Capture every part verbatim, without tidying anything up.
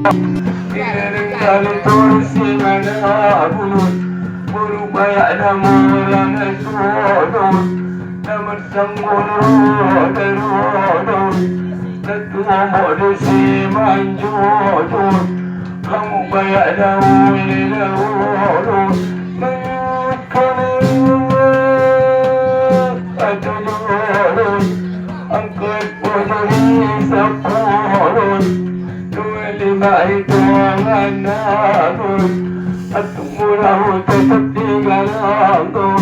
Ida denggan torus si mana bulus, bolu bayak na mora na sodus, na marsanggul roda rodus, na tuombo do si manjodus, hamu bayak na uli na ulus, mangihut kami atau jodus, angkat Bojor i sampulun, dua lima i tuangan namun, atung murah tetap di galanggun,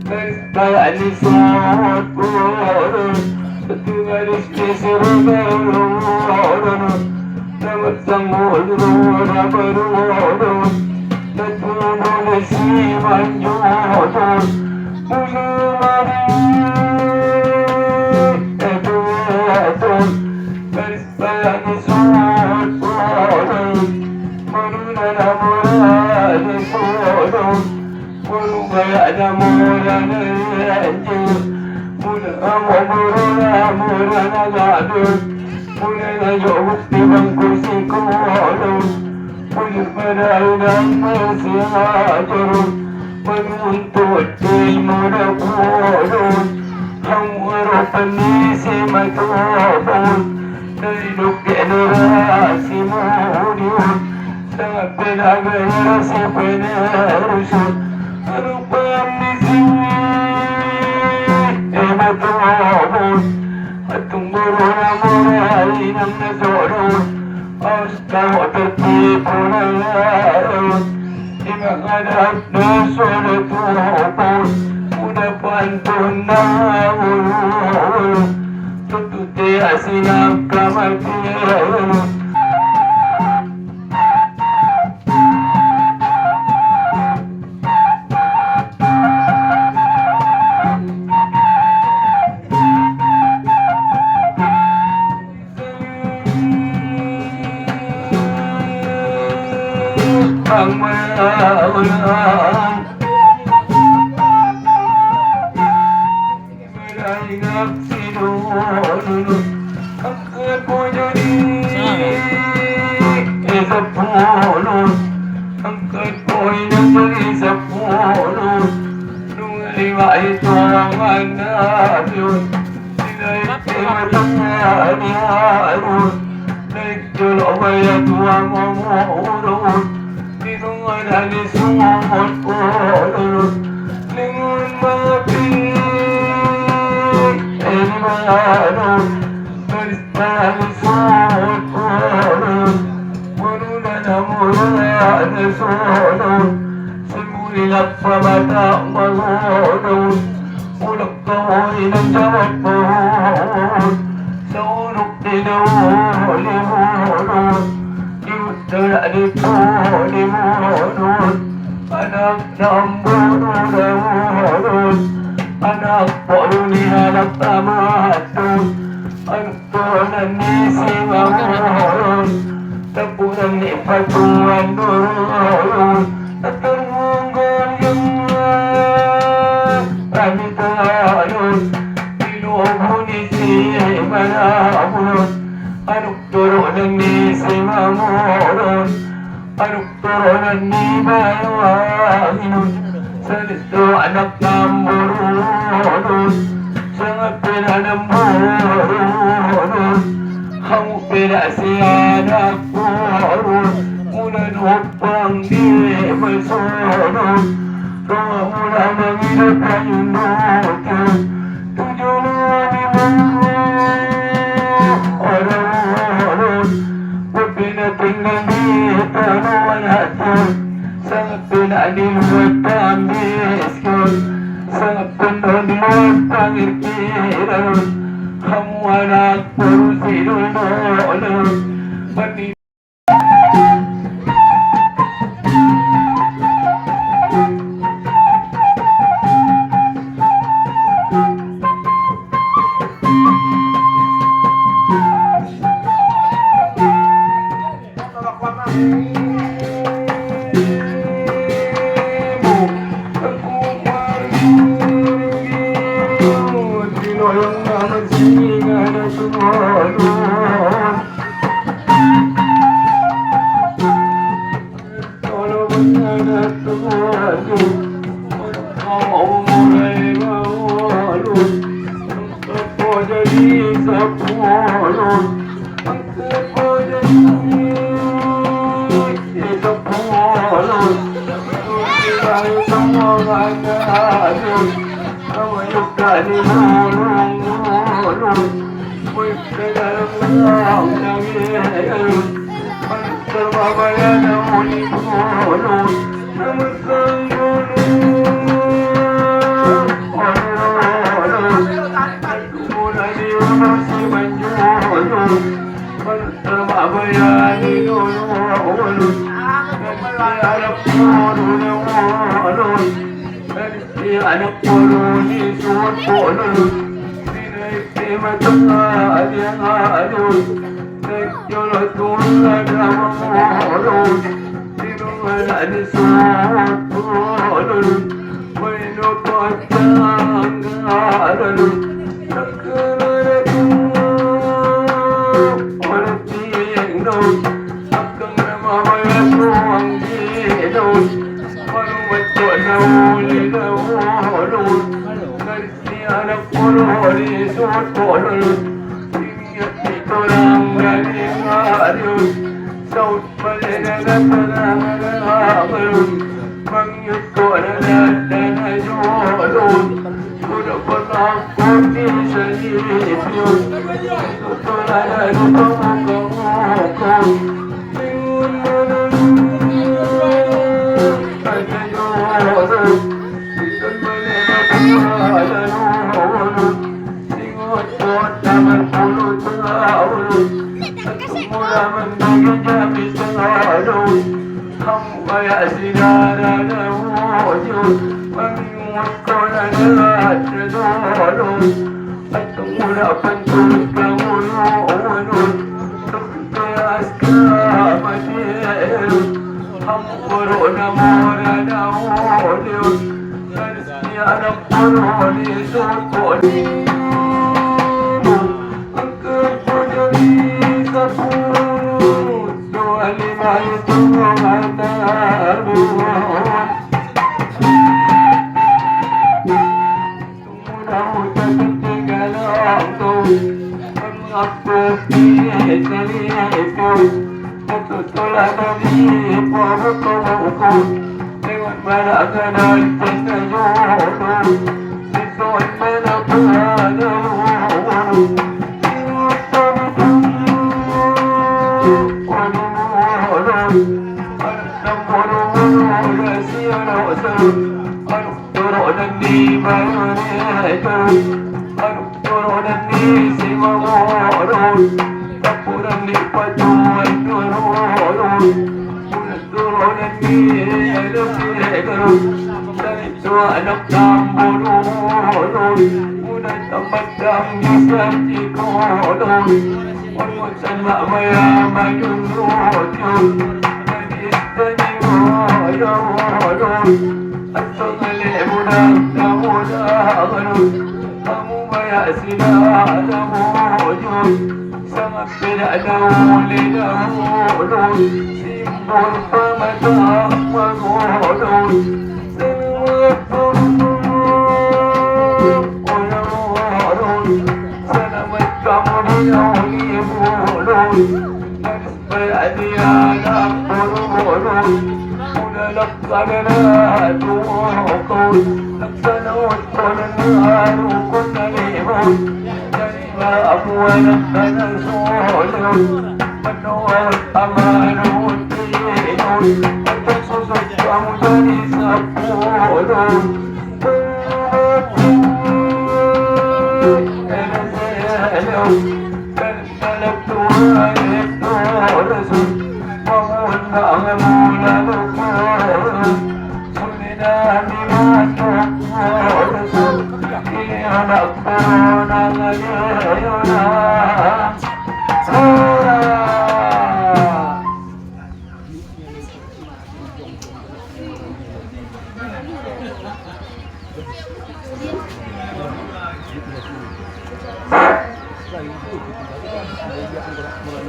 garis bayak ni sohot burun, satu garis di sirunai lurun, dapat sanggul roda berurun, dan turun di si manjurun, bulu mari, eh, turun, garis Bagi suhut boru, boru na mora di sodo, boru bayak na mora na ianjur, boru amo boru na mora na gadur, boru na jobuk di bangku sikola. Bujur pada udang masiajar, manuntut ilmu dapur, hamu harapan ni si matopon, dari dok generasi mudion, sangat penaga generasi penerus, harapan ni si matopon, atung boru na mora inang na sodon, aus Kau tertipu na larut, di mangadap dosa na tuhupur, udah pantun na ulur, tutu tea sinangka mati. Angkat poin dari sepuluh, dua lima itu mangabiun. Naik jolok baya tua mamurun, di tengah dani sungut urun, lingun mapi, eh, di mangadun, garis dani sungut urun, urun dana murun dana sungut, semuli lappa mata mangadun, ulak Kau inang jawab pohon, sauruk di daun di pohon, di utara di pohon di pohon, anak namburu daun, anak pohon ni anak tamatun, anak Toronan ni si Mamoron, tapuran ni patuan Doron, termunggur yang rami Toronan, di lobu ni si Manaburon, aduk Toronan ni si Mamoron, aduk Toronan ni Bayu Aginun, sanis tu anak namburunun, sangat peda namburunun, hamu peda si anak burun, mula numpang di masonun, rumah mula mangidap kayun dukiun, tujuh lima orang orang, pepina tinggal di tanuan hati. Sangat pina di luar tambis kau, sangat pina di luar pangir kiran. Kamu anak baru si dulu dulu. Mandi. Anak boru ni suat bolut, binaik di mata dia ngalus, naik jolo tuan ada mangolus, di rumah ada suat bolut, main opat tangga lalu, nak kena ada tuan, oleh tiang daun, akang nama maya suang di daun. Baru betul daun di daun. Dari anak polo di sud polo. Ingat di torang dari ngarius. Saut balik dengan tenang belum. Mangyut kau ada dan ayo belum. Udah pernah kopi sendiri pius. Betul ada di pemukau-mukau. Patung mula pantul kamu, teras ka mati. Hamu borok na mora na olius, ya anak borok di sukoni. Angkat bojori sapuluh, dua lima itu mengatakan. Torok dan ni baru ni, aduh, torok dan ni si mamorot, tapuran ni pacuan torok, torok dan ni ada si terus, dari tua anak tambor, muda tambah dan bisa di kolor. Sama maya madung rojong, gadis tani rojong, atau ngalek budak na muda rojong, kamu maya sida na rojong, sama pedak daun le daun rojong, simbol pamatang marojong.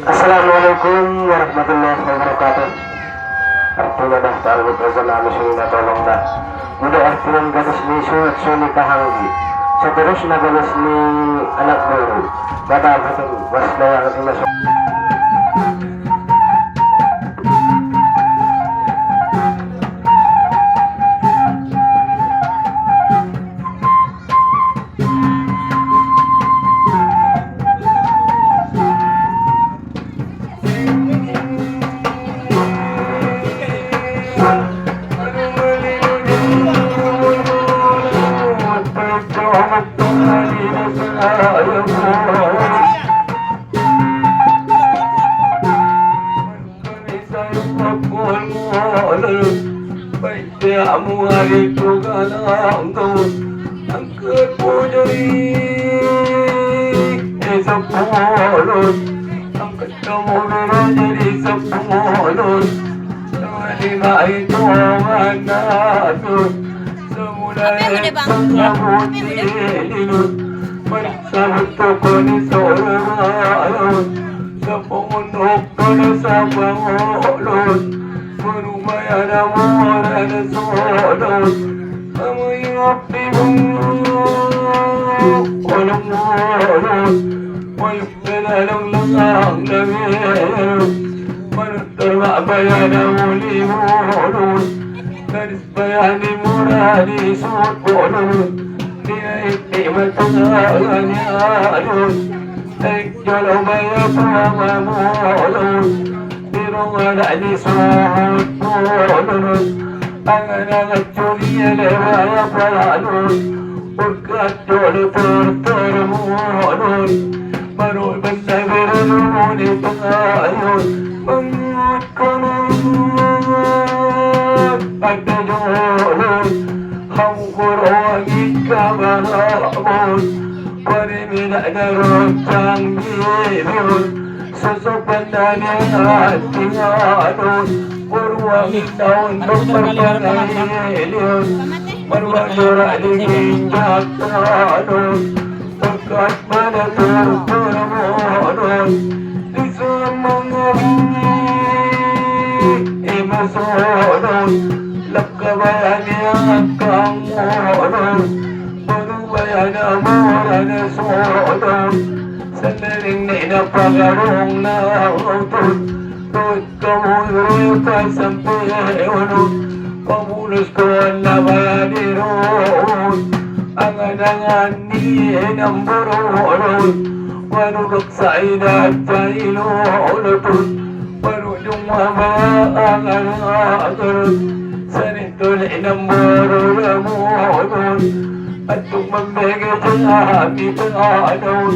Assalamualaikum warahmatullahi wabarakatuh. Artina dah, tarbuka jolma suni na tolong dah. Molo artina gadis ni suhut suni kahanggi, saterusna gadis ni anak boru. Bada hatu, was dayang ima so. Baen pe amu ari tu galangku, angkat bujur i sapulun, angkat kamu bira jadi sapulun, lima itu manadun, samula. Apa yang udah, Bang? Apa yang udah? Sabut toko ni sorang, sapungunduk pada sapangolon, marumbai ada muara ada solon, kami api bulu olong olon, mayuk dalam lengang dami, manutur mak bayana muli mulun, gadis Bayani murah di sumut bolon, di aik di batang ni alun, aik jolo baya pama bolon, di rong anak di sumut bolon, angan-angan curi ele baya palalun, berkat jolo terter bolon, baru benda beranu di tengah ayun, mengut konon ada jolo. Hamu borwangi kabarabon, pari minak na roncang bibir, sosopan dani hati ngadon, borwangi daun berpangilion, marbajorak di ginjak tadon, berkat pada terpermohon, di sulam mangabini, ima sonon, Kabayani angkang modon, baru bayana morana sodon, sandaring ni na pagarung na utut, rut kamu rut sampe unut, pamulus kawan na bayani rut, angan-angan ni namburu rut, baru rut saida cai lutut. Parujung ma barangan, sani tole namburu ramunon, antuk mambege jami tanganon,